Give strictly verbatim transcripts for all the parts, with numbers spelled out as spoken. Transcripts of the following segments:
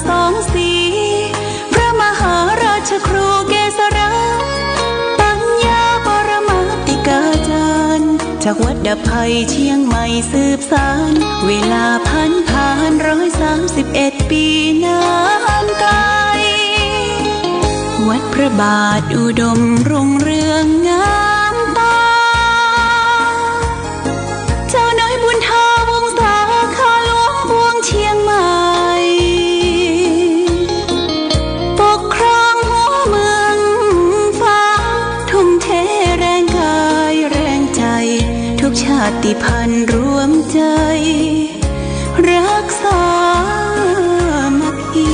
สองสี่ พระมหาราชครูเกษรา ปัญญาปรมาติกาจารย์ จากวัดดาบไพรเชียงใหม่สืบสาน เวลาผันผานร้อยสามสิบเอ็ดปีนานไกล วัดพระบาทอุดมรุ่งเรืองงามตา เจ้าน้อยบุญทาวงศา ข้าหลวงปวงเชียงใหม่ ปกครองหัวเมืองฟ้า ทุ่มเทแรงกายแรงใจ ทุกชาติพันธุ์รวมใจ รักสามัคคี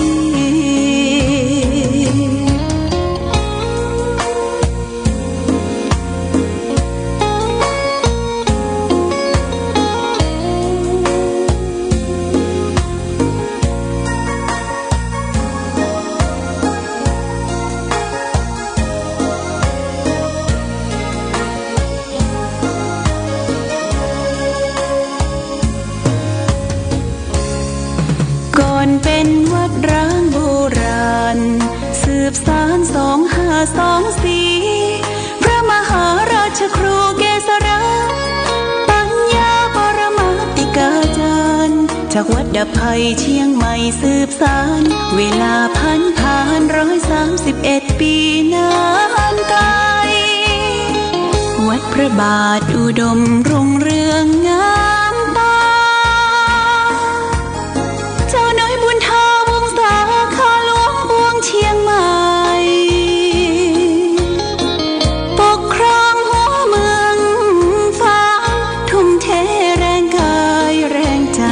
ก่อนเป็นวัดร้างโบราณ สืบสานสองห้าสองสี่ พระมหาราชครูเกษรา ปัญญาปรมาติกาจารย์ จากวัดดาบไพรเชียงใหม่สืบสาน เวลาผันผานร้อยสามสิบเอ็ดปีนานไกล วัดพระบาทอุดมรุ่งเรืองงามตา เจ้าน้อยบุญทาวงศา ข้าหลวงปวงเชียงใหม่ ปกครองหัวเมืองฟ้า ทุ่มเทแรงกายแรงใจ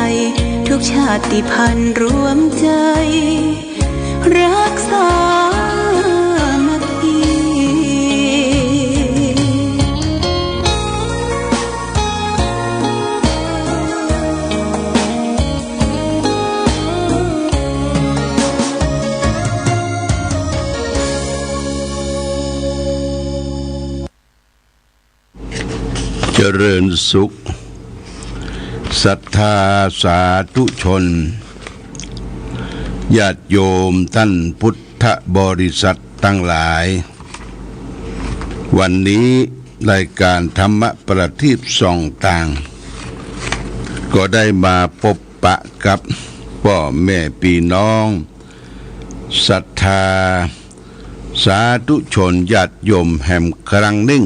ทุกชาติพันธุ์รวมใจ รักสามัคคี เจริญสุข ศรัทธาสาธุชน ญาติโยมต้านพุทธบริษัทตังหลาย วันนี้รายก๋านธรรมะประทีปส่องตาง ก็ได้มาปบปะกับป้อแม่ปี้น้อง ศรัทธาสาธุชนญาติโยมแหมครั้งนึ่ง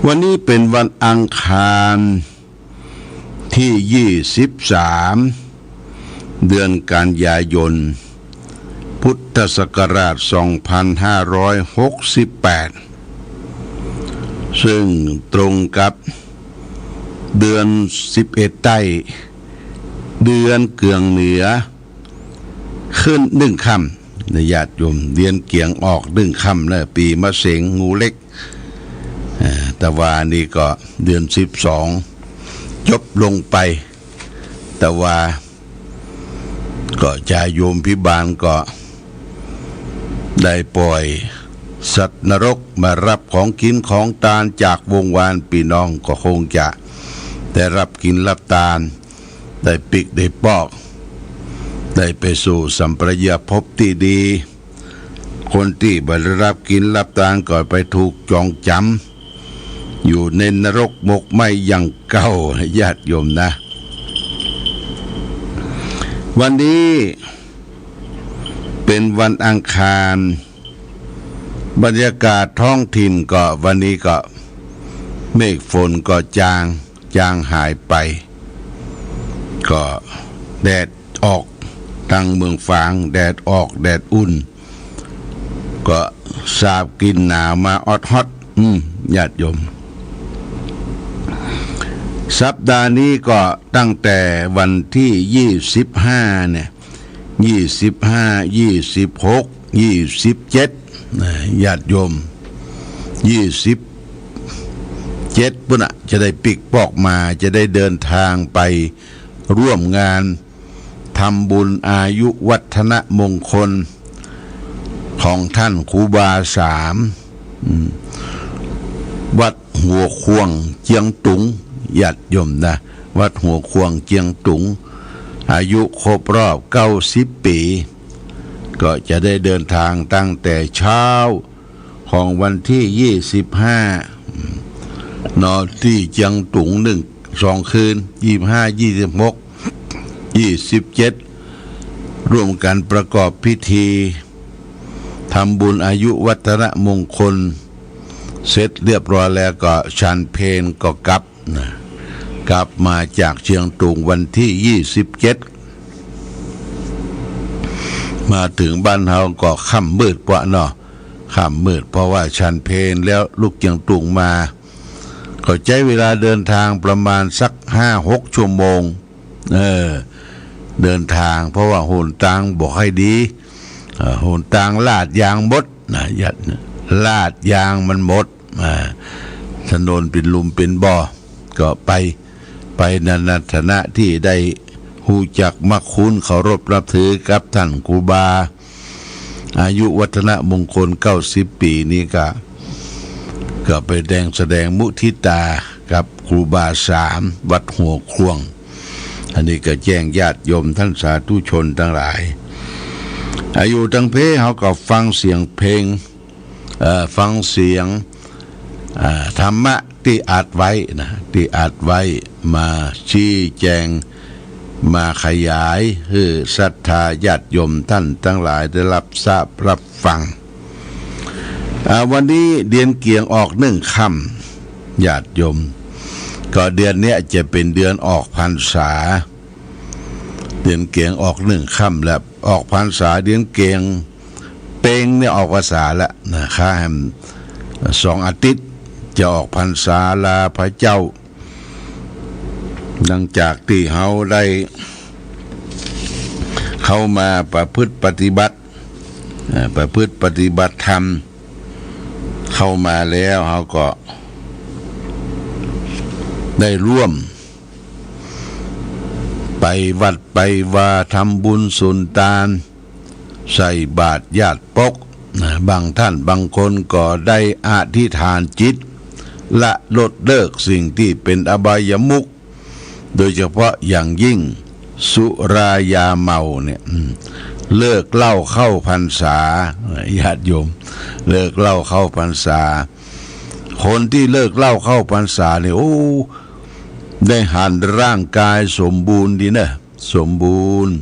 วันนี้เป๋นวันอังคารตี้ยี่สิบสาม เดือนกันยายน พุทธศักราชสองพันห้าร้อยหกสิบแปด ซึ่งตรงกับเดือนสิบเอ็ดใต้ เดือนเกื่องเหนือ ขึ้นนึ่งค่ำนะญาติโยม เดือนเกื่องออกนึ่งค่ำนะ ปีมะเสง งูเหล็ก อ่า แต่ว่านี่ก็เดือนสิบสอง จบลงไป แต่ว่าก็ญาติโยมพิบาลก็ได้ป่อยสัตว์นรกมาฮับของกิ๋นของตานจากวงวาน ปี้น้องก็คงจะได้ฮับกิ๋นฮับตาน ได้ปิ๊กได้ปอก ได้ไปสู่สัมปรายภพตี้ดี คนตี้บ่ได้ฮับกิ๋นฮับตานก็ไปถูกจองจ๋ำ อยู่ในนรกหมกไหม้อย่างเก่า ญาติโยมนะ วันนี้เป๋นวันอังคาร บรรยากาศท้องถิ่นก็วันนี้ก็เมฆฝนก็จาง จางหายไป ก็แดดออก ตังเมืองฝางแดดออกแดดอุ่น ก็สาบกลิ่นหนาวมาออดฮอด อืม ญาติโยม สัปดาห์นี้ก็ตั้งแต่วันตี้ยี่สิบห้าเนี่ย ยี่สิบห้า ยี่สิบหก ยี่สิบเจ็ด นะ ญาติโยม ยี่สิบเจ็ดปู้นน่ะ จะได้ปิ๊กปอกมา จะได้เดินตางไปร่วมงาน ทำบุญอายุวัฒนมงคลของต้านครูบาสาม อืม วัดหัวข่วงเจียงตุง ญาติโยมนะ วัดหัวข่วงเจียงตุง อายุครบรอบเก้าสิบปี๋ ก็จะได้เดินทางตั้งแต่เช้าของวันตี้ยี่สิบห้า นอนตี้เจียงตุงนึ่ง สองคืน ยี่สิบห้า ยี่สิบหก ยี่สิบเจ็ด ร่วมกั๋นประกอบพิธีทำบุญอายุวัฒนมงคลเสร็จเรียบร้อยแล้วก็ฉันเพลก็กลับ นะ กลับมาจากเจียงตุงวันตี้ยี่สิบเจ็ด มาเถิงบ้านเฮาก็ค่ำมืดปะเนาะ ค่ำมืด เพราะว่าฉันเพลแล้วลุกเจียงตุงมา ก็ใจ๊เวลาเดินทางประมาณสักห้าหกชั่วโมง เออ เดินทาง เพราะว่าหนตางบ่ค่อยดี เอ่อ หนตางลาดยางหมด นะ ลาดยางมันหมด อ่า ถนนเป๋นหลุมเป๋นบ่อ ก็ไป ไปในฐานะตี้ได้ฮู้จักมักคุ้นเคารพนับถือกับต้านครูบา อายุวัฒนมงคลเก้าสิบปี๋นี้ก็ ก็ไปแสดง แสดงมุทิตากับครูบาสามวัดหัวข่วง อันนี้ก็แจ้งญาติโยมต้านสาธุชนตังหลาย อายุตังเพเฮาก็ฟังเสียงเพลง เอ่อ ฟังเสียง อ่า ธรรมะตี้อัดไว้นะ ตี้อัดไว้มาชี้แจง มาขยายหื้อศรัทธาญาติโยมต้านตังหลายได้ฮับทราบฮับฟัง อ่า วันนี้เดือนเกียงออกนึ่งค่ำ ญาติโยม ก็เดือนเนี้ยจะเป๋นเดือนออกพรรษา เดือนเกียงออกนึ่งค่ำแล้ว ออกพรรษา เดือนเกียงเปงเนี่ยออกพรรษาแล้วนะ ข้าแหมสองอาทิตย์จะออกพรรษาลาพระเจ้า หลังจากตี้เฮาได้เข้ามาประพฤติปฏิบัติ เอ่อ ประพฤติปฏิบัติธรรม เข้ามาแล้วเฮาก็ได้ร่วม ไปวัดไปวา ทำบุญสุนตาน ใส่บาตรญาติปกนะ บางต้านบางคนก็ได้อธิษฐานจิต ละลดเลิกสิ่งตี้เป๋นอบายมุข โดยเฉพาะอย่างยิ่งสุรายาเมาเนี่ย อืม เลิกเหล้าเข้าพรรษา ญาติโยม เลิกเหล้าเข้าพรรษา คนตี้เลิกเหล้าเข้าพรรษาเนี่ย โอ้ ได้หันร่างกายสมบูรณ์ดีนะ สมบูรณ์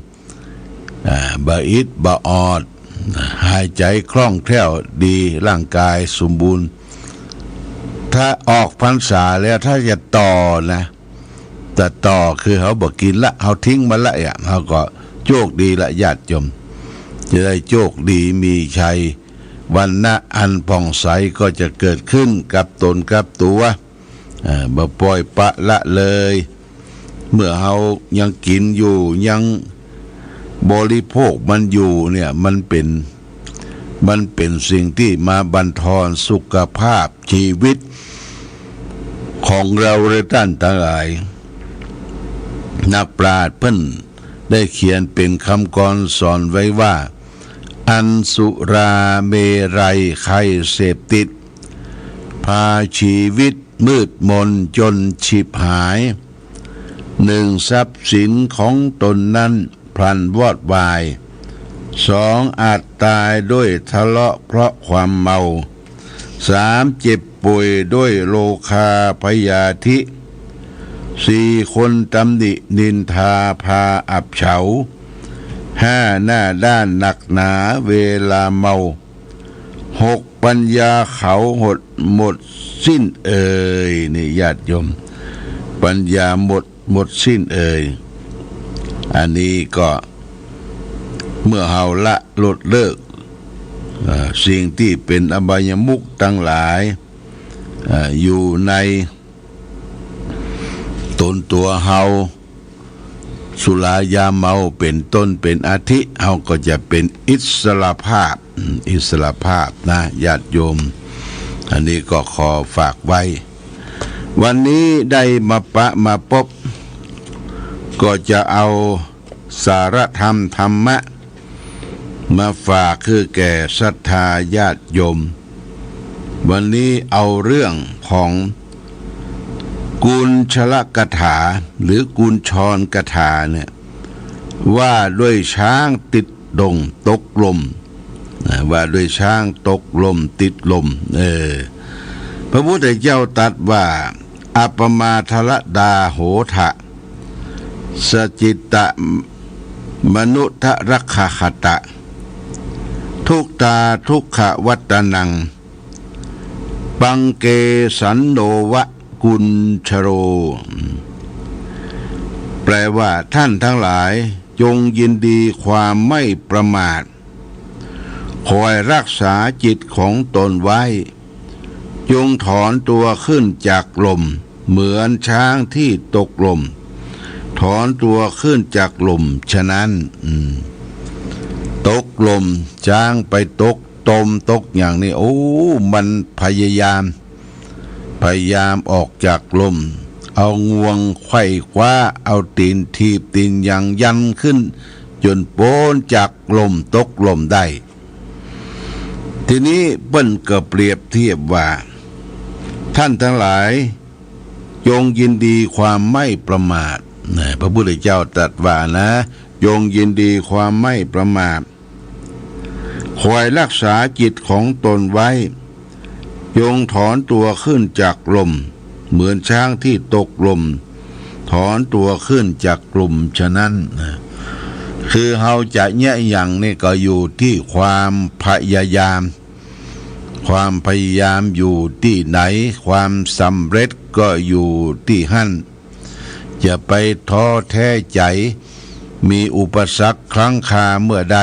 อ่า บ่อิดบ่ออด หายใจ๋คล่องแคล่วดี ร่างกายสมบูรณ์ ถ้าออกพรรษาแล้วถ้าจะต่อนะ จะต่อคือเฮาบ่กิ๋นละ เฮาทิ้งมันละ เอ้ย เฮาก็โจคดีละ ญาติโยม จะได้โจคดีมีชัย วรรณะอันผ่องใสก็จะเกิดขึ้นกับต๋นกับตั๋ว เอ่อ บ่ปล่อยปละละเลย เมื่อเฮายังกิ๋นอยู่ ยังบริโภคมันอยู่เนี่ย มันเป๋น มันเป๋นสิ่งตี้มาบั่นทอนสุขภาพชีวิตของเฮาและต้านตังหลาย นักปราชญ์เปิ้นได้เขียนเป๋นกำกรสอนไว้ว่า อันสุราเมรัยใครเสพติด พาชีวิตมืดมนจนฉิบหาย หนึ่ง ทรัพย์สินของต๋นนั้นพลันวอดวาย สอง อาจต๋ายด้วยทะเลาะเพราะความเมา สาม เจ็บป่วยด้วยโรคาพยาธิ สี่ คนตำหนินินทาพาอับเฉา ห้า หน้าด้านหนักหนาเวลาเมา หก ปัญญาเขาหดหมดสิ้นเอ่ย นี่ญาติโยม ปัญญาหมดหมดสิ้นเอ่ย อันนี้ก็เมื่อเฮาละลดเลิก เอ่อ สิ่งตี้เป๋นอบายมุขตังหลาย เอ่อ อยู่ในต๋นตั๋วเฮา สุรายาเมาเป๋นต้นเป๋นอาทิ เฮาก็จะเป๋นอิสรภาพ อืม อิสรภาพนะ ญาติโยม อันนี้ก็ขอฝากไว้ วันนี้ได้มาปะมาปบ ก็จะเอาสาระธรรมธรรมะ มาฝากคือแก่ศรัทธาญาติโยม วันนี้เอาเรื่องของกุญชลกถาหรือกุญชรกถาเนี่ย ว่าด้วยช้างติดหล่มตกหล่ม นะ ว่าด้วยช้างตกหล่มติดหล่ม เออ พระพุทธเจ้าตรัสว่า อัปปมาทรดาโหทะ สจิตตะมนุทรักขะขะตะ ทุกตาทุกขวัตตนัง ปังเกสันโนวะกุญชโร แปลว่า ท่านทั้งหลาย จงยินดีความไม่ประมาท คอยรักษาจิตของตนไว้ จงถอนตัวขึ้นจากหล่ม เหมือนช้างที่ตกหล่ม ถอนตัวขึ้นจากหล่ม ฉะนั้น อืม ตกหล่ม ช้างไปตกตมตกหยังนี่ โอ้ มันพยายาม พยายามออกจากหล่ม เอางวงไขว่คว้า เอาตี๋นถีบตี๋นหยั่งยันขึ้น จ๋นป๊นจากหล่มตกหล่มได้ ทีนี้เปิ้นก็เปรียบเทียบว่า ท่านทั้งหลาย จงยินดีความไม่ประมาท นะ พระพุทธเจ้าตรัสว่านะ จงยินดีความไม่ประมาท คอยรักษาจิตของตนไว้ จงถอนตัวขึ้นจากหล่ม เหมือนช้างที่ตกหล่ม ถอนตัวขึ้นจากหล่ม ฉะนั้น นะ คือเฮาจะเยียะหยังนี่ก็อยู่ตี้ความพยายาม ความพยายามอยู่ตี้ไหน ความสำเร็จก็อยู่ตี้หั้น อย่าไปท้อแท้ใจ๋ มีอุปสรรคค้างคาเมื่อใด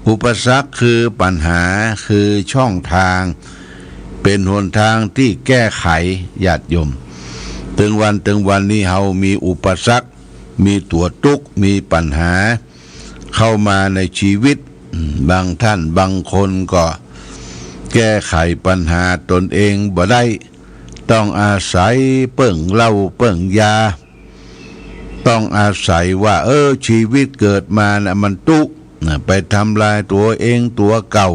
อุปสรรคคือปัญหา คือช่องทาง เป๋นหนตางตี้แก้ไข ญาติโยม ตึงวัน ตึงวันนี้เฮามีอุปสรรค มีตั๋วตุ๊กข์ มีปัญหา เข้ามาในชีวิต อืม บางท่านบางคนก็แก้ไขปัญหาตนเองบ่ได้ ต้องอาศัยเปิ้งเหล้าเปิ้งยา ต้องอาศัยว่า เออ ชีวิตเกิดมาน่ะมันตุ๊กข์ น่ะ ไปทำลายตั๋วเองตั๋วเก่า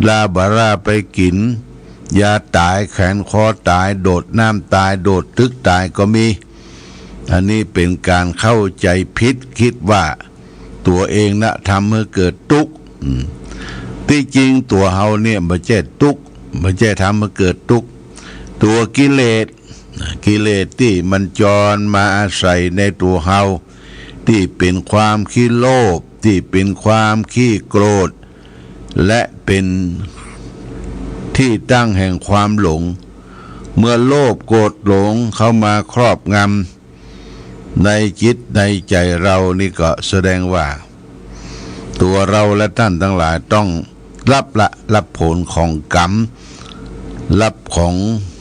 ลาบ่าลาไปกิ๋นยาต๋าย แขวนคอต๋าย โดดน้ำต๋าย โดดตึกต๋ายก็มี อันนี้เป๋นก๋านเข้าใจ๋ผิด กึ๊ดว่าตั๋วเองน่ะทำหื้อเกิดตุ๊กข์ อืม ตี้จริงตั๋วเฮาเนี่ยบ่ใจ้ตุ๊กข์ บ่ใจ้ทำหื้อเกิดตุ๊กข์ ตั๋วกิเลส กิเลสตี้มันจรมาอาศัยในตั๋วเฮา ตี้เป๋นความขี้โลภ ตี้เป๋นความขี้โกรธ และเป๋นตี้ตั้งแห่งความหลง เมื่อโลภโกรธหลงเข้ามาครอบงำในจิตในใจ๋เรานี่ก็แสดงว่า ตั๋วเราและต้านตังหลายต้องรับละ รับผลของกรรม รับของ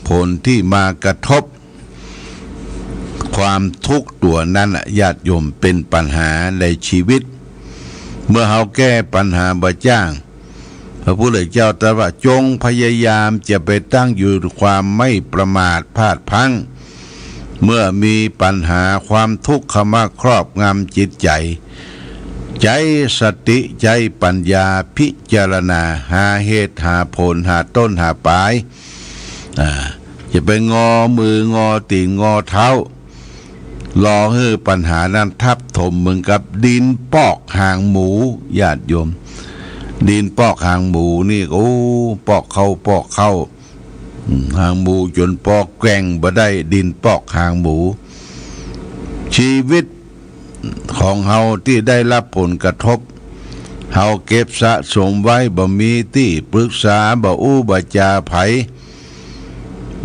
ผลตี้มากระทบ ความตุ๊กข์ตั๋วนั้นน่ะ ญาติโยม เป๋นปัญหาในชีวิต เมื่อเฮาแก้ปัญหาบ่จ้าง พระพุทธเจ้าตรัสว่า จงพยายามจะไปตั้งอยู่ความไม่ประมาทพลาดพลั้ง เมื่อมีปัญหาความตุ๊กข์เข้ามาครอบงำจิตใจ๋ ใจ๊สติใจ๊ปัญญาพิจารณา หาเหตุหาผล หาต้นหาปลาย อ่า จะไปงอมืองอตี๋นงอเท้า รอหื้อปัญหานั้นทับถมเหมือนกับดินปอกหางหมู ญาติโยม ดินปอกหางหมูนี่ โอ้ ปอกเข้าปอกเข้า อืม หางหมูจ๋นปอกแกว่งบ่ได้ ดินปอกหางหมู ชีวิตของเฮาตี้ได้รับผลกระทบ เฮาเก็บสะสมไว้ บ่มีตี้ปรึกษา บ่อู้บ่จ๋าใผ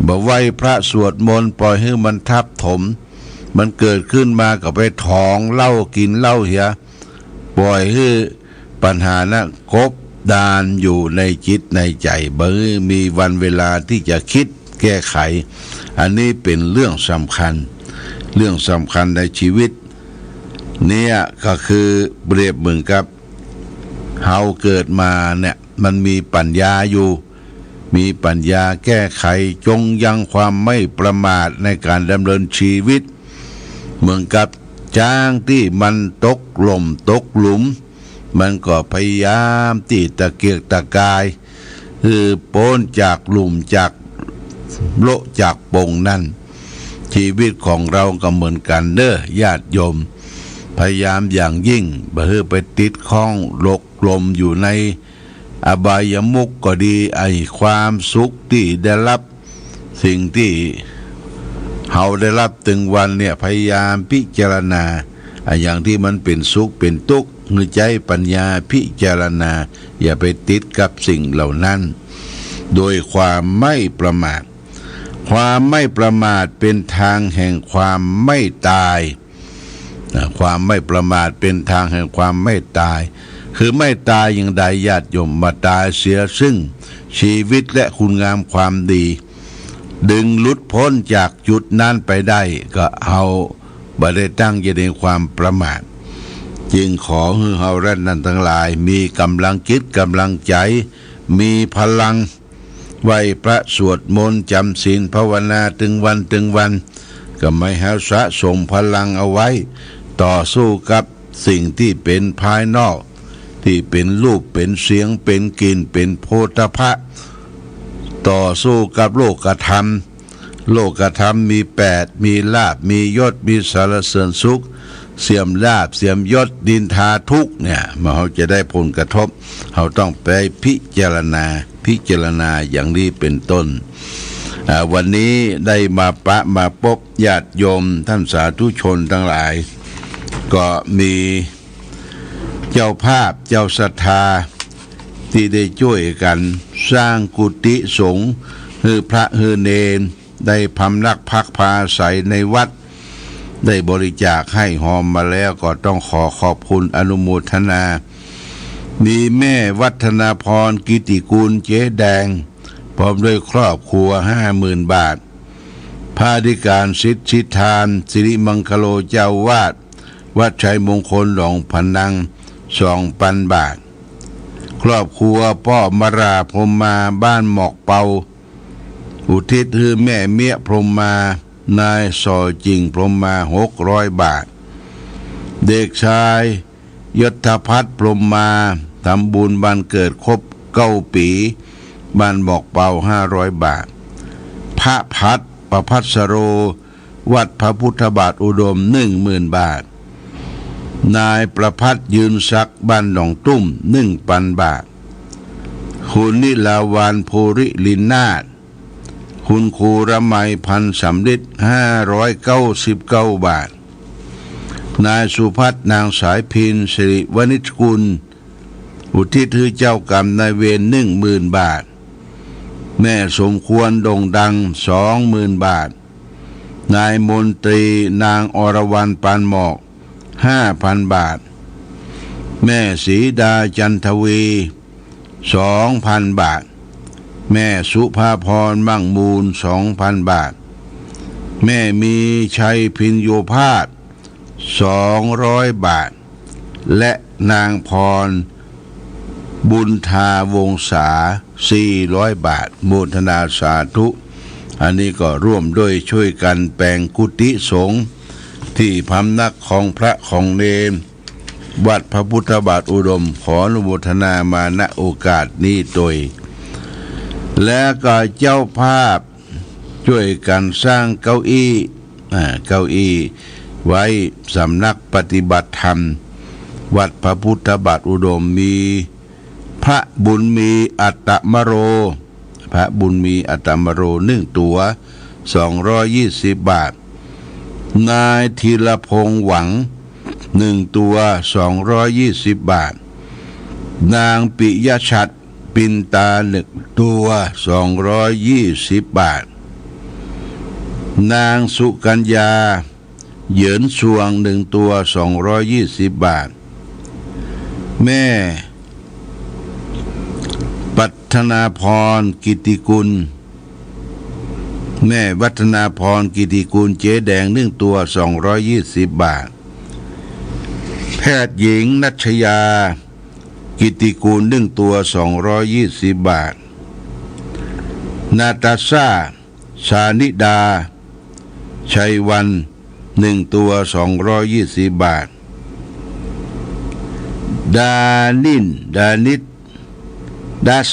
บ่ไหว้พระสวดมนต์ ปล่อยหื้อมันทับถม มันเกิดขึ้นมาก็ไปถองเหล้ากิ๋นเหล้าเหีย ปล่อยหื้อปัญหานั้นกบดานอยู่ในจิตในใจ๋ บ่มีวันเวลาตี้จะกึ๊ดแก้ไข อันนี้เป๋นเรื่องสำคัญ เรื่องสำคัญในชีวิต เนี่ยก็คือเปรียบเหมือนกับเฮาเกิดมาเนี่ย มันมีปัญญาอยู่ มีปัญญาแก้ไข จงยังความไม่ประมาทในก๋านดำเนินชีวิต เหมือนกับจ๊างตี้มันตกหล่มตกหลุม มันก็พยายามตี้ตะเกียกตะกาย หื้อป๊นจากหลุมจากโละจากปงนั้น ชีวิตของเราก็เหมือนกั๋นเน่อ ญาติโยม พ พยายามอย่างยิ่ง บ่หื้อไปติดข้องหลงหลงอยู่ในอบายมุขก็ดี ไอ้ความสุขตี้ได้รับ สิ่งตี้เฮาได้รับตึงวันเนี่ย พยายามพิจารณา อะ อย่างตี้มันเป๋นสุขเป๋นตุ๊กข์ หื้อใจ๊ปัญญาพิจารณา อย่าไปติดกับสิ่งเหล่านั้น โดยความไม่ประมาท ความไม่ประมาทเป๋นตางแห่งความไม่ต๋าย นะ ความไม่ประมาทเป๋นตางแห่งความไม่ต๋าย คือไม่ต๋ายอย่างใด ญาติโยม บ่ต๋ายเสียซึ่งชีวิตและคุณงามความดี ดึงหลุดป๊นจากจุดนั้นไปได้ ก็เฮาบ่ได้ตั้งอยู่ในความประมาท จึงขอหื้อเฮาท่านตังหลาย มีก๋ำลังจิตก๋ำลังใจ๋ มีพลัง ไหว้พระสวดมนต์จ๋ำศีลภาวนาตึงวันตึงวัน ก็หมายหาสะสมพลังเอาไว้ ต่อสู้กับสิ่งตี้เป๋นภายนอก ตี้เป๋นรูป เป๋นเสียง เป๋นกลิ่น เป๋นโผฏฐัพพะ ต่อสู้กับโลกธรรม โลกธรรมมีแปด มีลาภ มียศ มีสรรเสริญสุข เสื่อมลาภ เสื่อมยศ นินทา ทุกข์เนี่ย มันเฮาจะได้ผลกระทบ เฮาต้องไปพิจารณา พิจารณาอย่างนี้เป๋นต้น อ่า วันนี้ได้มาปะมาปบญาติโยมท่านสาธุชนตังหลาย ก็มีเจ้าภาพเจ้าศรัทธาตี้ได้จ้วยกั๋นสร้างกุฏิสงฆ์ หื้อพระหื้อเณร ได้พำนักพักพาอาศัยในวัด ได้บริจาคให้ฮอมมาแล้ว ก็ต้องขอขอบคุณอนุโมทนา มีแม่วัฒนาพร กิตติกูล เจ๊แดง พร้อมด้วยครอบครัว ห้าหมื่นบาท พระอธิการสิทธิธาน สิริมังคโล เจ้าอาวาสวัดชัยมงคลหนองผานัง สองปันบาท ครอบครัวป้อมราพรหมา บ้านหมอกเปา อุทิศหื้อแม่เมี้ยพรหมา นายส่อจิ่งพรหมา หกร้อยบาท เด็กชายยศพัฒน์พรหมา ทำบุญวันเกิดครบเก้าปี๋ บ้านหมอกเปา ห้าร้อยบาท พระพัฒน์ ประภัสโร วัดพระพุทธบาทอุดม หนึ่งหมื่นบาท นายประภัสยืนศักดิ์ บ้านหนองตุ้ม หนึ่งปันบาท คุณนิลาวรรณ ภูริลินนาถ คุณครูระไม พันสำริด ห้าร้อยเก้าสิบเก้าบาท นายสุพัฒน์ นางสายพิน สิริวณิชกุล อุทิศหื้อเจ้ากรรมนายเวร หนึ่งหมื่นบาท แม่สมควร โด่งดัง สองหมื่นบาท นายมนตรี นางอรวรรณ ปานหมอก ห้าพันบาท แม่สีดา จันทวี สองพันบาท แม่สุภาพร มั่งมูล สองพันบาท แม่มีชัย พิญโญภาส สองร้อยบาท และนางพร บุญทาวงศา สี่ร้อยบาท โมทนาสาธุ อันนี้ก็ร่วมด้วยช่วยกั๋นแป๋งกุฏิสงฆ์ ตี้พำนักของพระของเณร วัดพระพุทธบาทอุดม ขออนุโมทนามา ณ โอกาสนี้โตย และก็เจ้าภาพจ้วยกั๋นสร้างเก้าอี้ อ่า เก้าอี้ไว้สำนักปฏิบัติธรรม วัดพระพุทธบาทอุดม มีพระบุญมี อัตตมโร พระบุญมี อัตตมโร หนึ่งตั๋ว สองร้อยยี่สิบบาท นายธีรพงษ์ หวัง หนึ่งตั๋ว สองร้อยยี่สิบบาท นางปิยชัด ปินตา หนึ่งตั๋ว สองร้อยยี่สิบบาท นางสุกัญญา เหยินสวง หนึ่งตั๋ว สองร้อยยี่สิบบาท แม่ปัฒนาพร กิตติกุล แม่วัฒนาพร กิตติกุล เจ๊แดง หนึ่งตั๋ว สองร้อยยี่สิบบาท แพทย์หญิง ณัชยา กิตติกูล หนึ่งตั๋ว สองร้อยยี่สิบบาท นาตาชา ชานิดา ชัยวัลย์ หนึ่งตั๋ว สองร้อยยี่สิบบาท ดานิน ดานิต ดัช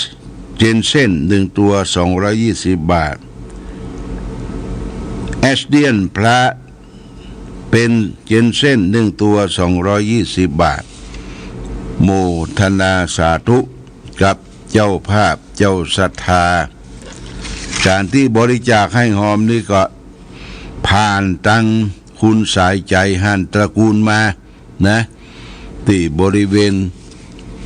เจนเซน หนึ่งตั๋ว สองร้อยยี่สิบบาท แอสเดียน พระ เป๋นเจนเซ่นนึ่งตั๋วสองร้อยยี่สิบบาท โมทนาสาธุกับเจ้าภาพเจ้าศรัทธา ก๋านตี้บริจาคหื้อหอมนี่ก็ผ่านตังคุณสายใจ๋ หาญตระกูลมา นะ ตี้บริเวณ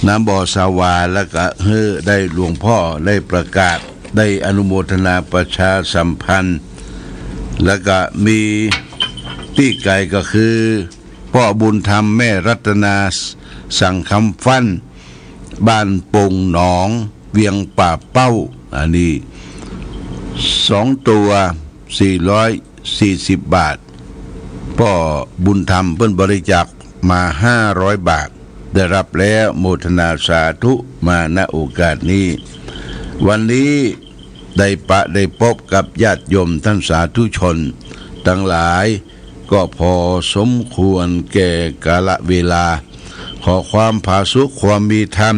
น้ำบ่อสาหว่า แล้วก็หื้อได้หลวงพ่อได้ประกาศ ได้อนุโมทนาประชาสัมพันธ์ แล้วก็มีตี้ไก๋ก็คือ ป้อบุญธรรมแม่รัตนา สังคำฟั่น บ้านโป่งหนอง เวียงป่าเป้า อันนี้สองตั๋ว สี่ร้อยสี่สิบบาท ป้อบุญธรรมเปิ้นบริจาคมาห้าร้อยบาท ได้ฮับแล้ว โมทนาสาธุมา ณ โอกาสนี้ วันนี้ได้ปะได้ปบกับญาติโยมต้านสาธุชนตังหลาย ก็พอสมควรแก่กาละเวลา ขอความผาสุกความมีธรรม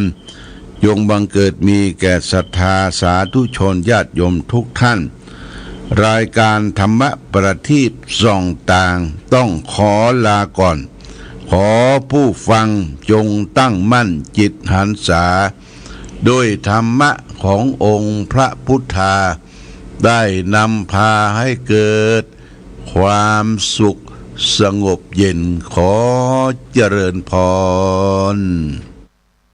จงบังเกิดมีแก่ศรัทธาสาธุชนญาติโยมทุกท่าน รายก๋านธรรมะประทีปส่องตางต้องขอลาก่อน ขอผู้ฟังจงตั้งมั่นจิตหันษา ด้วยธรรมะขององค์พระพุทธา ได้นำพาให้เกิดความสุขสงบเย็น ขอเจริญพร